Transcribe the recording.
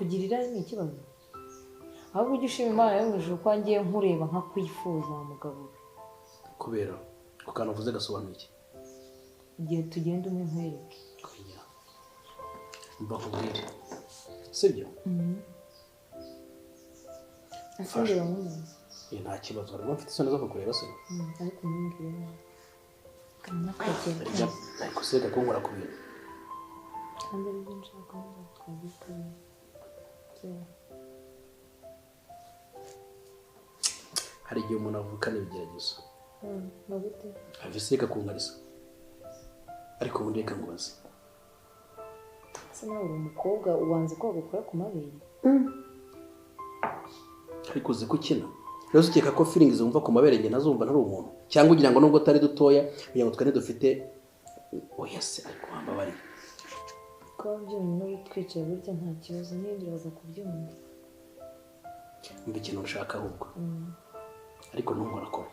Kugira irari ni ikibazo. Ahubwo ujye ushima Imana yo mu ijuru ko ngiye nkureba nkakwifuza mugabo. Kubera ko kantu uvuze gasobanuye iki? Igihe tugenda umwe nkwereke. Oya. Mba nkubwire. Sibyo? Asubira mu nzu. Nta kibazo, harimo mfite isoni zo kukureba se. Ariko ntumbwire nabi. Nakagenda. Ariko se reka kunkora ku bintu. Kandi aribyo nshaka ngo twabikore. Hari igihe umuntu avukana ibigeragezo. Nagute? Avise reka kungarisa. Ariko ubundi reka nkubaze. Ese nawe uri umukobwa ubanza ko bagukora ku mabere? Ariko uzi ko ukina. Rero ukeka ko feelings zumva ku mabere njye ntazumva ntari umuntu. Cyangwa ugira ngo nubwo tari dutoya kugira ngo twari dufite oya se ariko wambabariye. Ko byonyine ubitwicaye burya nta kibazo n'ibindi baza kubyumva. Umva ikintu nshaka ahubwo. Ariko ntunkora kora.